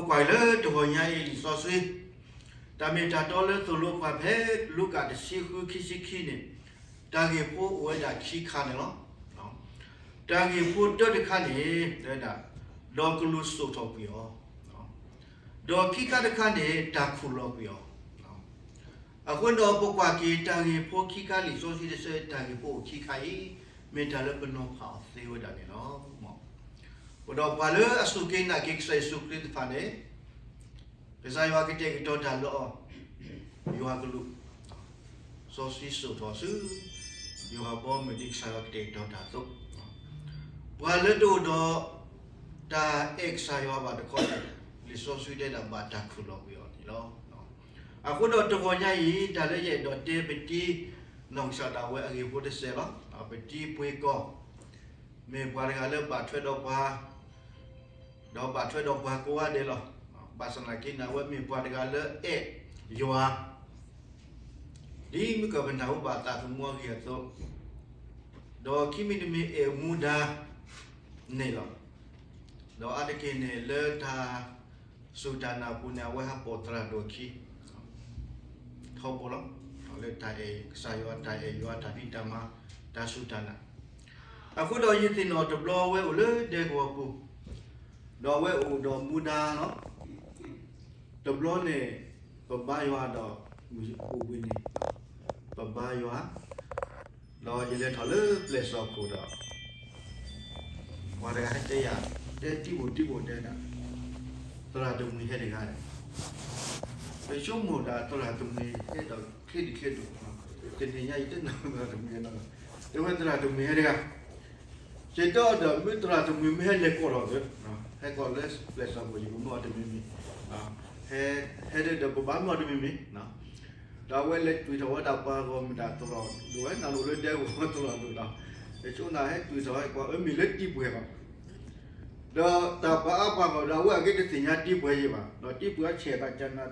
ကွၢ်လၢတဂီၤညါအံၤလံာ်စီဆှံ, တၢ်မ့ၢ်တၢ်တီလၢသိၣ်လိပှၤဖဲလူၤကၣ်တဆံဃုခံဆံခံန့ၣ်, တၢ်ဂ့ၢ်ဖိအိၣ်ဝဲဒၣ်ခံခါန့ၣ်လီၤ. တၢ်ဂ့ၢ်ဖိတၢတခါန့ၣ် တဲဝဲဒၣ်, ဒီးကလူးစိာ်ထီၣ်ကွံာ်အီၤ, ဒီးခံခါတခါန့ၣ် တၢ်ခူၣ်လီၤကွံာ်အီၤ. အဃိဒီးပကွၢ်က့ၤတၢ်ဂ့ၢ်ဖိခံခါလံာ်စီဆှံတဆၢ တၢ်ဂ့ၢ်ဖိအိၣ်ခံခါအံၤ, မ့ၢ်တၢ်လၢပနီၤဖးအီၤသ့ဝဲဒၣ်န့ၣ်လီၤ. အိၣ်ဒီးပှၤလၢအစူၢ်က့ၤနာ်က့ၤကစၢ်ယ့ၣ်ၡူးခရံာ်တဖၣ်န့ၣ်, ကစၢ်ယွၤကတဲာ်ကတီၤတၢ်လၢအီၤ, ယွၤကလူး စီဆှံစိာ်ထီၣ်ဆူ ယွၤဘီမုၢ်ဒ်ကစၢ်ယွၤကတဲာ်ကတီၤတၢ်အသိး, ပှၤလၢတအိၣ်ဒီးတၢ်အဲၣ်ကစၢ်ယွၤဘၣ်တခီန့ၣ်, လံာ်စီဆှံတဲဒၣ်ဘၣ်တၢ်ခူၣ်လီၤကွံာ်အီၤန့ၣ်လီၤ. အဃိဒီးတဂီၤညါအံၤ တၢ်လၢယအဲၣ်ဒိးတဲပတံၤနီၢ်ကစၢ်ဒၣ်ဝဲအဂ့ၢ်ဖိတစဲးလီၤ. ပတံၤပှ့ၤကီၢ်, မ့ၢ်ပှၤတဂၤလၢဘၣ်ထွဲဒီးပှၤ ဒီးဘၣ်ထွဲဒီးပှၤကိးဂၤဒဲးလီၤ. ဘၣ်ဆၣ်သနာ်က့န့ၣ် အဝဲမ့ၢ်ပှၤတဂၤလၢအဲၣ်ယွၤ, ဒ်မုၢ်ကပနၢ်ဟူဘၣ်သးသမူအဂ့ၢ်အသိး, ဒီးခံမံၤတမံၤအဲၣ်မူဒါန့ၣ်လီၤ. ဒီးအါတက့ၢ်န့ၣ်လၢတၢ်စူၢ်တၢ်နာ်အပူၤန့ၣ် အဝဲဟးပိာ်သရၣ်ဒိၣ်ခံ ထီဘိလီၤ. လၢတၢ်အဲၣ်ကစၢ်ယွၤ တၢ်အဲၣ်ယွၤ တၢ်ဖံးတၢ်မၤ တၢ်စူၢ်တၢ်နာ်, အဃိဒီးယသ့ၣ်နီၣ်တဘျီအဝဲအိၣ်လၢဒဲကဝီၤပူၤ, ဒီးအဝဲအိၣ်ဒီးမူဒါလီၤ. တဘျီန့ၣ် ပဘါယွၤဒီးမုၢ်အိၣ်ဘှံးနံၤ, ပဘါယွၤ, ဒီးယလဲၤထီၣ်လၢပျဲၢ်စီၣ်ခိၣ်ဒီး ပှၤတဂၤဟဲတဲယၤ, တဲတံၢ်ဘိၣ်တံၢ်ဘိၣ်တဲဒၣ်, သရၣ်တမှံၤဟဲတဂၤ, ပဆိကမိၣ်ဒၣ်သရၣ်တမှံၤဟဲဒီးချ့တချ့ဒိၣ်, တနံၤညါအံၤတနၢ်ပၢၢ်တမှံၤနီၤ, တဲဝဲသရၣ်တမှံၤဟဲတဂၤ, ယတဲအီၤဒီး မ့ၢ်သရၣ်တမှံၤမ့ၢ်ဟဲလဲၤကိးလီၤသၢ, ဟဲကိးလၢပျဲၢ်စီၣ်ခိၣ် ယကမၢအီၤတမံၤမံၤ, ဟဲဒီးပဘၣ်မၢအီၤတမံၤမံၤ ဒီးအဝဲလဲၤတွံၢ်ထီၣ်ဝဲဒၣ်ပှၤဂီၢ်မုၢ်ဒၣ်သရၣ်ဒိၣ်ဝဲ နၢ်လိၤလၢဒဲကဝီၤသရၣ်ဒိၣ်ဒီး, ယဆိကမိၣ်ဟဲတွံၢ်ထီၣ်ဝဲပှၤအၢမ့ၢ်လၢတံၢ်ပှဲၤဘၣ်, ဒီးတၢ်ပှၤအါပှၤဂီၢ်ဒီး အဝဲအဂ့ၢ်တသ့ၣ်ညါတံၢ်ပှဲၤယံၤဘၣ်, ဒီးတံၢ်ပှဲၤဆဲးသးကနၤဒီး ဆ့ကၤဘျိၣ်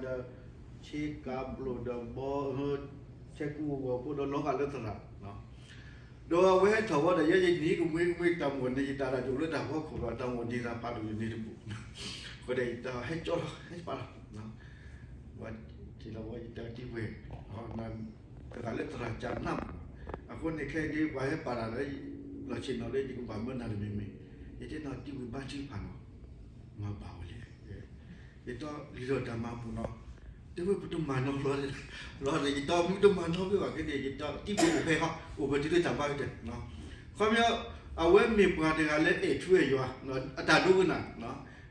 ဒီးဘီ, ဆဲးကူဂီၤဖိဒီးလီၤဂာ်လၢသရၣ် ဒီးအဝဲဟဲထီၣ်ဝဲဒီး ယဲယနံၤကမှံကမှံတၢ်မိၣ်န့ၣ် ယတၢ်ဒၣ်ယိၣ်လၢတၢ်ဖီခိၣ်ဒီး တၢ်မိၣ်ဒ်သးဖးဒိၣ်ယန့ၣ်တဘူၣ်, အဃိဒီးယတၢ်ဟဲကၠီလီၤ ဟဲပာ်လီၤ, ဝဲထံၣ်လီၤဝဲယတၢ်တံၢ်ပှဲၤ, ကသးလၢသရၣ်ကနၣ်မး, အဃိန့ၣ်ခဲအံၤဒ်ပှၤဟဲပာ်တၢ်လၢ လီၢ်ဆ့ၣ်နီၤလၢယကဘၣ်မၢနၤတမံၤမံၤ, ယတဲနီၤတံၢ်ပှဲၤဘါထုကဖၣ်နီၤ, မၤဘၣ်ဝဲလဲၣ် ယတီလံၤဒီးတၢ်မၤဘူၣ်နီၤ, တဲဝဲပတမၤနီၤလီၤ, လီၤယတီမုၢ်တမၤနီၤဖဲဘၣ်က့န့ၣ် ယတီတံၢ်ပှဲၤအိၣ်ဖဲဟီ အိၣ်ပတုၤလၢတၢ်ဘါကတၢၢ်, ခီပညီ အဝဲမ့ၢ်ပှၤတဂၤလၢအဲၣ်ထူအဲၣ်ယွၤ အတၢ်ဒိကနၣ်,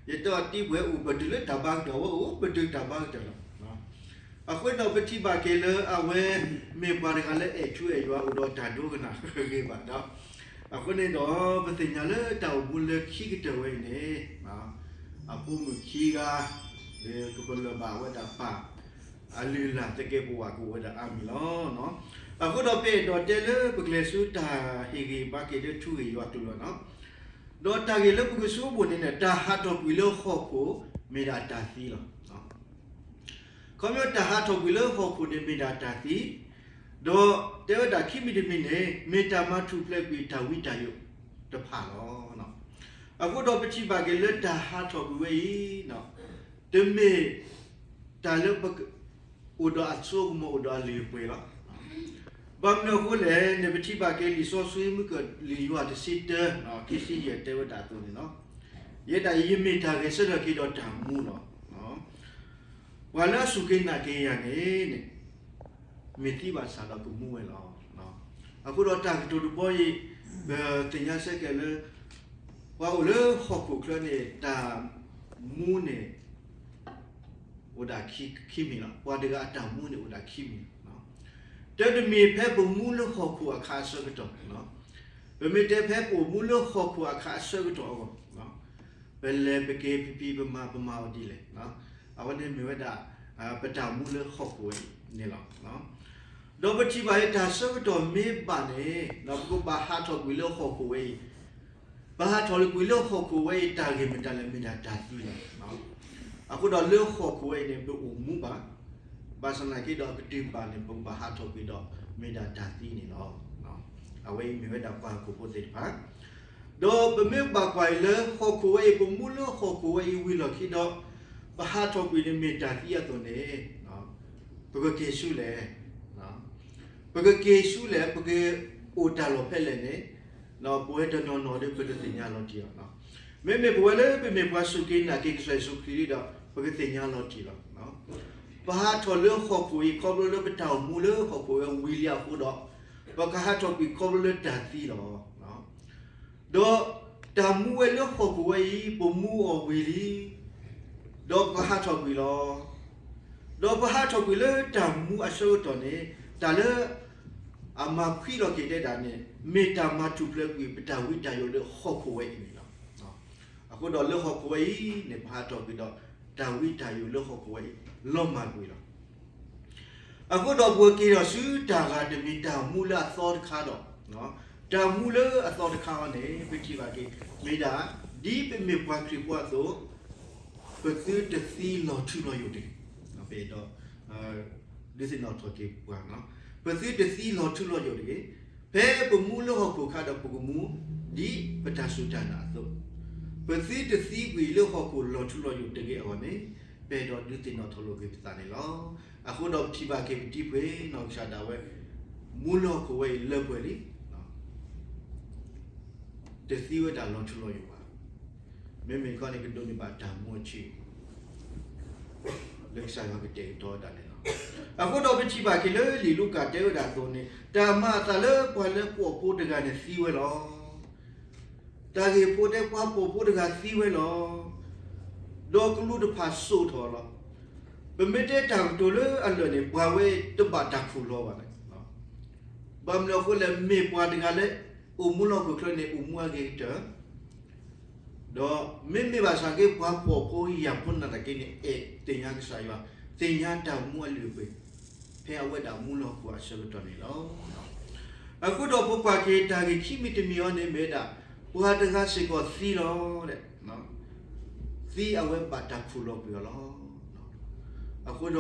ယတီတံၢ်ပှဲၤအိၣ်ပတုၤလၢတၢ်ဘါကတၢၢ် အဝဲအိၣ်ပတုၤတၢ်ဘါကတၢၢ်လီၤ. အဃိဒီးပထံၣ်ဘၣ်က့ၤလၢအဝဲမ့ၢ်ပှၤတဂၤလၢအဲၣ်ထူအဲၣ်ယွၤ အိၣ်ဒီးတၢ်ဒိကနၣ်ဂ့ၤဘၣ်ဒီး, အဃိန့ၣ်ဒီး ပသ့ၣ်ညါလၢတၢ်အိၣ်မူလၢခံကတၢၢ်ဝဲအံၤန့ၣ်, အဖိမုၣ်ခံဂၤ လၢကပလၢၢ်ဘၣ်ဝဲဒၣ်ပၢ် အလုၢ်အလၢ်သကဲးပဝးကအိၣ်ဝဲဒၣ်အါမံၤလီၤ. အဃိဒီးပအဲၣ်ဒိးတဲလၢပကလဲၤဆူတၢ်ဟ့ၣ်ဂံၢ်ဘါက့ၤလၢထူဂ့ၢ်ယွၤကျိာ်လီၤ. ဒီးတၢ်ဂ့ၢ်လၢပကဆိကမိၣ်န့ၣ်န့ၣ် တၢ်ဟးထီၣ်ကွံာ်လၢဟီၣ်ခိၣ် မ့ၢ်ဒၣ်တၢ်သံလီၤ. ခီဖျိတၢ်ဟးထီၣ်ကွံာ်လၢဟီၣ်ခိၣ်န့ၣ်မ့ၢ်ဒၣ်တၢ်သံ, ဒီးတဲဝဲဒၣ်ခံမံၤတမံၤန့ၣ် မ့ၢ်တၢ်မၤထူၣ်ဖျဲးကွံာ်တၢ်ဝံတၢ်ယိးတဖၣ်လီၤ. အဃိဒီးပထံၣ်ဘၣ်က့ၤလၢတၢ်ဟးထီၣ်ကွံာ်ဝဲအံၤ တမ့ၢ်တၢ်လၢပ အိၣ်ဒီးအစိကမီၤအိၣ်ဒီးအလၢၢ်ပှဲၤလီၤ. ဘၣ်မနုၤအဃိလဲၣ်န့ၣ် ပထံၣ်ဘၣ်က့ၤလံာ်စီဆှံမုၢ်ကၢၢ်လံာ်ယိၤဟၣ်တဆံတၢ ခံဆံယဲၢ်တဲဝဲဒၣ်အသိးန့ၣ်လီၤ. ယဲဒၣ်အံၤယမ့ၢ်တၢ်ဂဲၤဆၢထၢၣ်က့ၤဒီးတၢ်မူလီၤ. ပှၤလၢအစူၢ်က့ၤနာ်က့ၤယၤန့ၣ်န့ၣ် မ့ၢ်သံဘၣ်ဆၣ်ဒီးကမူဝဲလီၤ. အဃိဒီးတၢ်ကတိၤတဘီအံၤ ပသ့ၣ်ညါဆၢက့ၤလၢ ပှၤအိၣ်လၢဟီၣ်ခိၣ်ချၢန့ၣ် တၢ်မူန့ၣ် အိၣ်ဒၣ်ခံမံၤလီၤ. ပှၤတဂၤအတၢ်မူန့ၣ်အိၣ်ဒၣ်ခံမံၤလီၤ. တၢ်တမံၤဖဲပမူလၢဟီၣ်ခိၣ်အခါအဆၢကတီၢ်, ပမ့ၢ်တဲဖဲပအိၣ်မူလၢဟီၣ်ခိၣ်အခါအဆၢကတီၢ်အဂီၢ်, ပလဲၤပက့ၤ ပဖံးပမၤပမၤအီၤဒ်လဲၣ်. အဝဲန့ၣ်မ့ၢ်ဝဲဒၣ် ပတၢ်မူလၢဟီၣ်ခိၣ်ဝဲအံၤန့ၣ်လီၤ. ဒီးပထံၣ်ဘၣ်အံၤ တၢ်ဆၢကတီၢ်မ့ၢ်ဘၣ်န့ၣ် ပကဘၣ်ဟးထီၣ်ကွံာ်လၢဟီၣ်ခိၣ်ဝဲအံၤ, ပဟးထီၣ်ကွံာ်လၢဟီၣ်ခိၣ်ဝဲအံၤ တၢ်ဂ့ၢ်မတၤလဲၣ် မ့ၢ်ဒၣ်တၢ်သံလီၤ. အဃိဒီးလၢဟီၣ်ခိၣ်ဝဲအံၤန့ၣ် ပအိၣ်မူဘၣ်, ဘၣ်ဆၣ်သနာ်က့ဒီးကတုၤဘၣ်န့ၣ် ပကဘၣ်ဟးထီၣ်ကွံာ်ဒီး မ့ၢ်ဒၣ်တၢ်သံန့ၣ်လီၤ. အဝဲအံၤမ့ၢ်ဝဲဒၣ်ပှၤဟီၣ်ခိၣ်ဖိသ့ၣ်တဖၣ် ဒီးပမ့ၢ်ဘၣ်ကွၢ်အံၤလၢဟီၣ်ခိၣ်ဝဲအံၤ ပမူလၢဟီၣ်ခိၣ်ဝဲအံၤဝံၤလီၢ်ခံဒီး, ပ ပဟးထီၣ်ကွံာ်န့ၣ်မ့ၢ်တၢ်သံအသိးန့ၣ်, ပကက့ၤဆူလဲၣ်, ပကက့ၤဆူလဲၣ်, ပကအိၣ်တၢ်လီၢ်ဖဲလဲၣ်န့ၣ်, ပဝဲတနီၤနီၤဒီး ပတသ့ၣ်ညါလီၤတံၢ်လီၤ. မ့မ့ၢ်ပဝဲလၢပမ့ၢ်ပှၤစူၢ်က့ၤနာ်က့ၤကစၢ်ယ့ၣ်ၡူးခရံာ်ဒီး ပကသ့ၣ်ညါလီၤတံၢ်လီၤ. ပဟးထီၣ်လၢဟီၣ်ခိၣ်အံၤ ခီဖျိလၢပတၢ်အိၣ်မူလၢဟီၣ်ခိၣ်ဝဲဝံၤလံအဃိဒီး, ပကဟးထီၣ်ကွံာ်ခီဖျိလၢတၢ်သံလီၤ. ဒီးတၢ်မူဝဲလၢဟီၣ်ခိၣ်ဝဲအံၤ ပမူအီၤဝံၤလံ, ဒီးပဟးထီၣ်ကွံာ်လီၤ. ဒီးပဟးထီၣ်ကွံာ်လၢတၢ်မူအဆၢကတီၢ်န့ၣ်, တၢ်လၢအမၤဖှံလီၤက့ၤတဲဒၣ်န့ၣ် မ့ၢ်တၢ်မၤထူၣ်ဖျဲးကွံာ်ပတၢ်ဝံတၢ်ယိးလၢဟီၣ်ခိၣ်ဝဲအံၤန့ၣ်လီၤ. အဃိဒီးလၢဟီၣ်ခိၣ်ဝဲအံၤန့ၣ် ပဟးထီၣ်ကွံာ်ဒီး တၢ်ဝံတၢ်ယိးလၢဟီၣ်ခိၣ်ဝဲအံၤ လီၤမၢ်ကွံာ်လီၤ. အဃိဒီးပက့ၤထီၣ်ဆူတၢ်ဂၤတမံၤ တၢ်မူလၢအသီတခါဒီး, တၢ်မူလၢအသီတခါအံၤန့ၣ် ပထံၣ်ဘၣ်က့ၤ မ့ၢ်ဒၣ် ဒ်ပမ့ၢ်ပှၤခရံာ်ဖိအသိး, ပသုတသံလီၤထူလီၤယိာ်တဂ့ၤ. ပအဲၣ်ဒိးဒုးသ့ၣ်နီၣ်ထီၣ်က့ၤပှၤ, ပသုတသံလီၤထူလီၤယိာ်တဂ့ၤ. ဖဲပမူလၢဟီၣ်ခိၣ်အခါဒီး ပကမူ ဒ်ပတၢ်စူၢ်တၢ်နာ်အသိး, ပသုတသံကွံာ်လၢဟီၣ်ခိၣ်လီၤထူလီၤယိာ်တဂ့ၤအဂီၢ်န့ၣ်, ပအဲၣ်ဒိးဒုးသ့ၣ်နီၣ်ထီၣ်လိာ်က့ၤပသးန့ၣ်လီၤ. အဃိဒီးပထံၣ်ဘၣ်က့ၤပတံၤပှဲၤ နီၢ်ကစၢ်ဒၣ်ဝဲ မူလၢဟီၣ်ခိၣ်ဝဲအံၤလၢပှဲၤလံ, တသံဝဲဒၣ်လီၤထူလီၤယိာ်ဘၣ်. မ့မ့ၢ်တခီန့ၣ် ကဒိးန့ၢ်ဘၣ်တၢ်မူအဆံး လၢကစၢ်ယွၤကတဲာ်ကတီၤဝဲဒၣ်န့ၣ်လီၤ. အဃိဒီးပထံၣ်ဘၣ်က့ၤလၢလံာ်လူၤကၣ်တဲဝဲဒၣ်အသိးန့ၣ်, တၢ်မၤအသးလၢပှၤလၢပှီၣ်ဖိတဂၤန့ၣ်သံဝဲလီၤ. တၢ်ဂ့ၢ်ဖိတဲပှၤပှီၣ်ဖိတဂၤသံဝဲလီၤ. ဒီးကလူးတဖၣ်စိာ်ထီၣ်လီၤ. ပမ့ၢ်တဲတၢ်ကတိၤလၢအလၢာ်န့ၣ် ပှၤဝဲတဘၣ်တၢ်ခူၣ်လီၤဘၣ်န့ၣ်, ဘၣ်မနုၤအဃိလဲၣ် မ့ၢ်ပှၤတဂၤလၢ အိၣ်မူလၢဟီၣ်ခိၣ်ချၢန့ၣ် အိၣ်မူအဂ့ၤကတၢၢ် ဒီးမ့မ့ၢ်ဘၣ်ဆၣ်က့ ပှၤဖှီၣ်ဖိယာ်ဖိနာ်သက့န့ၣ် အဲၣ်သ့ၣ်ညါကစၢ်ယွၤ, သ့ၣ်ညါတၢ်မူအလုၢ်အပှ့ၤ ဖဲအဝဲဒၣ်မူလၢဟီၣ်ခိၣ်အဆၢကတီၢ်န့ၣ်လီၤ. အဃိဒီးပကွၢ်က့ၤတၢ်ဂ့ၢ်ခံမံၤတမံၤအံၤန့ၣ် မ့ၢ်ဝဲဒၣ် ပှၤတဂၤစ့ၢ်ကီးသံလီၤ. သံအဝဲဘၣ်တၢ်ခူၣ်လီၤကွံာ်အီၤလီၤ. အဃိ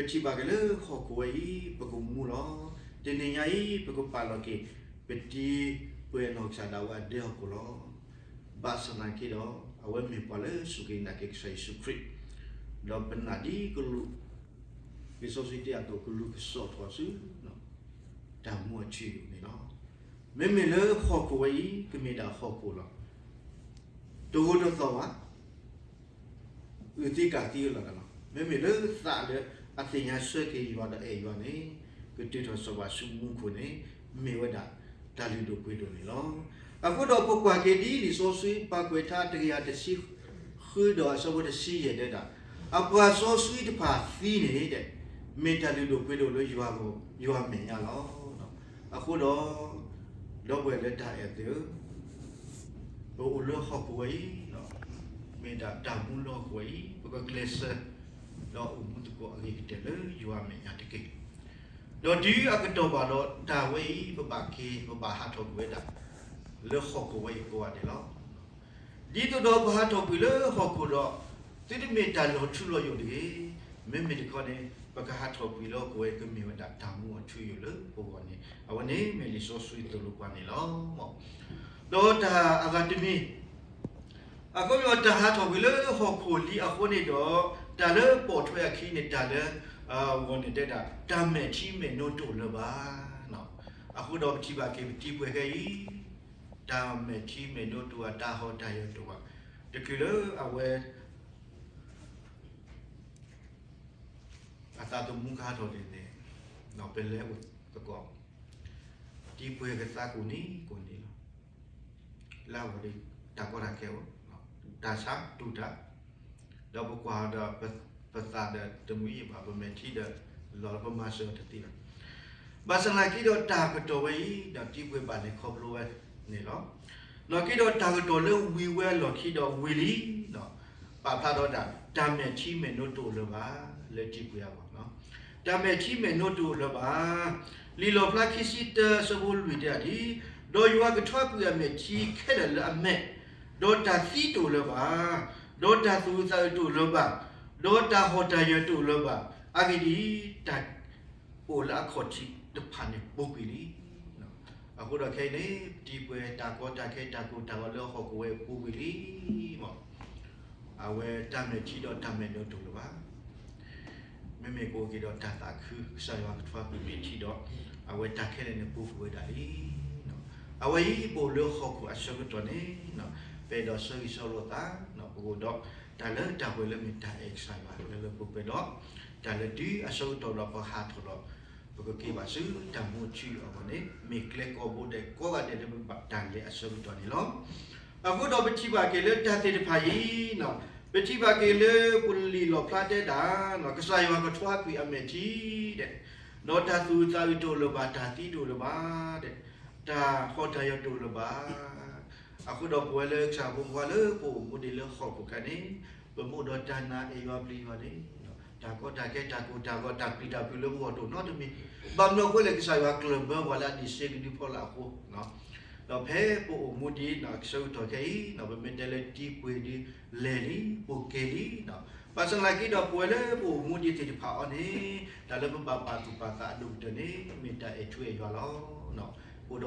ဒီးပထံၣ်ဘၣ်က့ၤလၢဟီၣ်ခိၣ်ဝဲအံၤ ပကမူလီၤ. တနံၤညါအံၤ ပကပာ်လီၤက့ၤ ပတံၤပှဲၤနီၢ်ကစၢ်ဒၣ်ဝဲအဒဲဟီၣ်ခိၣ်လီၤ. ဘၣ်ဆၣ်သနာ်က့ဒီး အဝဲမ့ၢ်ပှၤလၢစူၢ်က့ၤနာ်က့ၤကစၢ်ယ့ၣ်ၡူးခရံာ်, ဒီးပနာ်ဒ်ကလူး လံာ်စီဆှံတဲအသိး ကလူးကစိာ်ထီၣ်ဆူ တၢ်မူအထူအယိာ်န့ၣ်လီၤ. မ့မ့ၢ်လၢဟီၣ်ခိၣ်ဝဲအံၤ ကမ့ၢ်ဒၣ်ဟီၣ်ခိၣ်လီၤ. တဂိာ်တသီၣ်ဘၣ် အုၣ်သံကၣ်သံဝဲလီၤ. မ့မ့ၢ်လၢသးလၢအသ့ၣ်ညါဆၢက့ၤယွၤဒီးအဲၣ်ယွၤန့ၣ် ကတုၤထီၣ်စီၤပၤဆူမူခိၣ်န့ၣ် မ့ၢ်ဝဲဒၣ်တၢ်လုၢ်ဒိၣ်ပှ့ၤဒိၣ်န့ၣ်လီၤ. အဃိဒီးပကွၢ်က့ၤဒ်လံာ်စီဆှံပာ်ကွဲးထါတကယၤတဆံဃုဒီးအဆၢဖိတဆံယဲၢ်တဲဒၣ်, အပှၤစီဆှံတဖၣ်သံန့ၣ် မ့ၢ်တၢ်လုၢ်ဒိၣ်ပှ့ၤဒိၣ်လၢယွၤမဲာ်ညါလီၤ. အဃိဒီး ဒီပုၢ်ဝဲၢ်လၢတၢ်အဲၣ်သ့ၣ်ဧၢ, ပအိၣ်လၢဟီၣ်ခိၣ်ဝဲအံၤ မ့ၢ်ဒၣ်တၢ်မူလၢဟီၣ်ခိၣ်ဝဲအံၤ ပကကျဲးစၢး ဒီးအိၣ်မူသကိးအဂ့ၤကတၢၢ်လၢယွၤမဲာ်ညါတက့ၢ်. ဒီးတုၤအကတီၢ်ဘၣ်ဒီးတၢ်ဝဲအံၤ ပဘၣ်က့ၤ ပဘၣ်ဟးထီၣ်ကွံာ်ဝဲဒၣ် လၢဟီၣ်ခိၣ်ဝဲအံၤကိးဂၤဒဲးလီၤ. ဒ်သိးဒီးပဟးထီၣ်ကွံာ်လၢဟီၣ်ခိၣ်ဒီး သုတမ့ၢ်တၢ်လီၤထူလီၤယိာ်တဂ့ၤ. မ့မ့ၢ်တခီန့ၣ် ပကဟးထီၣ်ကွံာ်လၢဟီၣ်ခိၣ်ဝဲအံၤ ကမ့ၢ်ဝဲဒၣ်တၢ်မူအထူအယိာ်လၢပဂီၢ်န့ၣ် အဝဲန့ၣ်မ့ၢ်လံာ်စီဆှံသိၣ်လိပှၤန့ၣ်လီၤ. ဒီးတၢ်အဂၤတမံၤ အခီပညီတၢ်ဟးထီၣ်ကွံာ်လၢဟီၣ်ခိၣ်လံအဃိန့ၣ်ဒီး တၢ်လၢပိာ်ထွဲအခံန့ၣ် တၢ်လၢ ဂီၢ်န့ၣ်တဲဒၣ် တၢ်မဲာ်ထံမဲာ်နိတအိၣ်လၢၤဘၣ်. အဃိဒီးပထံၣ်ဘၣ်က့ၤပတံၤပှဲၤခဲအံၤ တၢ်မဲာ်ထံမဲာ်နိတအိၣ်ဘၣ် တၢ်ဟီၣ်တၢ်ယၢၤတအိၣ်ဘၣ်. တချုးလၢအဝဲ အသးသမူကဟးထီၣ်န့ၣ်န့ၣ် ပလဲၤအိၣ်သကိး တံၤပှဲၤကသးကိးနံၤကိးနံၤလီၤ. လၢအဂီၢ်ဒီး တၢ်ကီတၢ်ခဲအိၣ် တၢ်ဆါတူၢ်တၢ် ဒီးပကွၢ်ဒီး ပသးဒီးတမုာ်ယဘၣ် ပမဲာ်ထံဒီး လီၤလၢပမၤစၢၤတသ့ဘၣ်. ဘၣ်ဆၣ်သနာ်က့ဒီးတၢ်ကတီၢ်ဝဲအံၤ ဒီးတံၤပှဲၤဘၣ်လဲၤခီဖျိဝဲန့ၣ်လီၤ. နာ်က့ဒီးတၢ်ကတီၢ်လၢဝံၤဝဲအလီၢ်ခံဒီးဝံၤလံ ပာ်ဖျါဒီးဒၣ် တၢ်မဲာ်ထံမဲာ်နိတအိၣ်လၢၤဘၣ် လၢတံၤပှဲၤအဂီၢ် တၢ်မဲာ်ထံမဲာ်နိတအိၣ်လၢၤဘၣ်. လံာ်လီၣ်ဖျါခံဆံတၢ အဆၢဖိလွံၢ်တဲဒၣ်ဒ်, ဒီးယွၤကထွါကွံာ်အမဲာ်ထံခဲလၢာ်လၢအမဲာ်, ဒီးတၢ်သံတအိၣ်လၢၤဘၣ်, ဒီးတၢ်သူၣ်အုးသးအုးတအိၣ်လၢၤဘၣ်, ဒီးတၢ်ဟီၣ်တၢ်ယၢၤတအိၣ်လၢၤဘၣ်. အဂ့ၢ်ဒ်အံၤ, တၢ်အိၣ်လၢအခီၣ်ထံးတဖၣ်န့ၣ်ပူၤကွံာ်လံ. အဃိဒီးခဲအံၤန့ၣ် တံၤပှဲၤတၢ်ကီတၢ်ခဲတၢ်ကိၢ်တၢ်ဂီၤလၢဟီၣ်ခိၣ်ဝဲအံၤပူၤကွံာ်လံ. အဝဲတၢ်မဲာ်ထံဒီးတၢ်မဲာ်နၢတအိၣ်လၢၤဘၣ်. မ့မ့ၢ်ကအိၣ်က့ၤဒီးတၢ်သးခု ကစၢ်ယွၤကထွါကွံာ်မဲာ်ထံဒီး အဝဲတၢ်ခဲလၢာ်န့ၣ်ပူၤကွံာ်ဝဲဒၣ်လံ. အဝဲအံၤပအိၣ်လၢဟီၣ်ခိၣ်အဆၢကတီၢ်န့ၣ် ပအဲၣ်ဒိးဆၢဂ့ၤဆၢဝါလိာ်သး ပကအိၣ်ဒီးတၢ်လၢတၢ်ပှဲၤလၢမ့ၢ်တၢ်အဲၣ်ကစၢ်ယွၤလၢလၢပှဲၤပှဲၤဒီး တၢ်လၢဒုးအဆၢကတီၢ်ဒီးပဟးထီၣ်ဒီး ပကက့ၤဘၣ်ဆူတၢ်မူထူအဂီၢ်န့ၣ် မ့ၢ်ကျဲကိးဘိဒဲးကိးဂၤဒဲးလၢပဘၣ်တၢ်လဲၤအဆၢကတီၢ်န့ၣ်လီၤ. အဃိဒီးပထံၣ်ဘၣ်က့ၤလၢတၢ်သ့ၣ်တဖၣ်အံၤ ပထံၣ်ဘၣ်က့ၤလၢပလံာ်လီၣ်ဖျါတဲဒၣ် ကစၢ်ယွၤကထွါကွံာ်အမဲာ်ထံဒီး ဒီးတၢ်သူၣ်အုးသးအုးတအိၣ်လၢၤဘၣ်, တၢ်သံတအိၣ်လၢၤဘၣ်ဒီး တၢ်ဟီၣ်တၢ်ယၢၤတအိၣ်လၢၤဘၣ်. အဃိဒီးပဝဲလၢကစၢ်ဖိမုၣ်ဖိခွါလၢပအိၣ်မူဒံးလၢဟီၣ်ခိၣ်ခဲအံၤန့ၣ် ပမ့ၢ်အိၣ်ဒီးတၢ်နာ်အဲၣ်ယွၤပျံၤယွၤန့ၣ် တၢ်ကီတၢ်ခဲတၢ်ကိၢ်တၢ်ဂီၤ တၢ်ပျံၤတၢ်ဖုးလၢပဂီၢ်တအိၣ်နီတမံၤ, ဘၣ်မနုၤအဃိလဲၣ် ကစၢ်ယွၤကျၢၢ်ဘၢပှၤလၢအဒံးစ့ကဒုဖီလာ်အဃိ ဒီးဖဲပအိၣ်မူဒံးအဆၢကတီၢ်ခဲအံၤ ပမ့ၢ်တဲလၢတံပှ့ၤဒုး လဲၤလံ ပိာ်ကဲလံ, ဘၣ်ဆၣ်သနာ်က့ဒီးပဝဲလၢပအိၣ်မူဒံးသ့ၣ်တဖၣ်အံၤန့ၣ် တၢ်လၢပဘၣ်ပာ်သူၣ်ပာ်သးအဒိၣ်ကတၢၢ်န့ၣ် မ့ၢ်တၢ်အဲၣ်ထူအဲၣ်ယွၤလီၤ.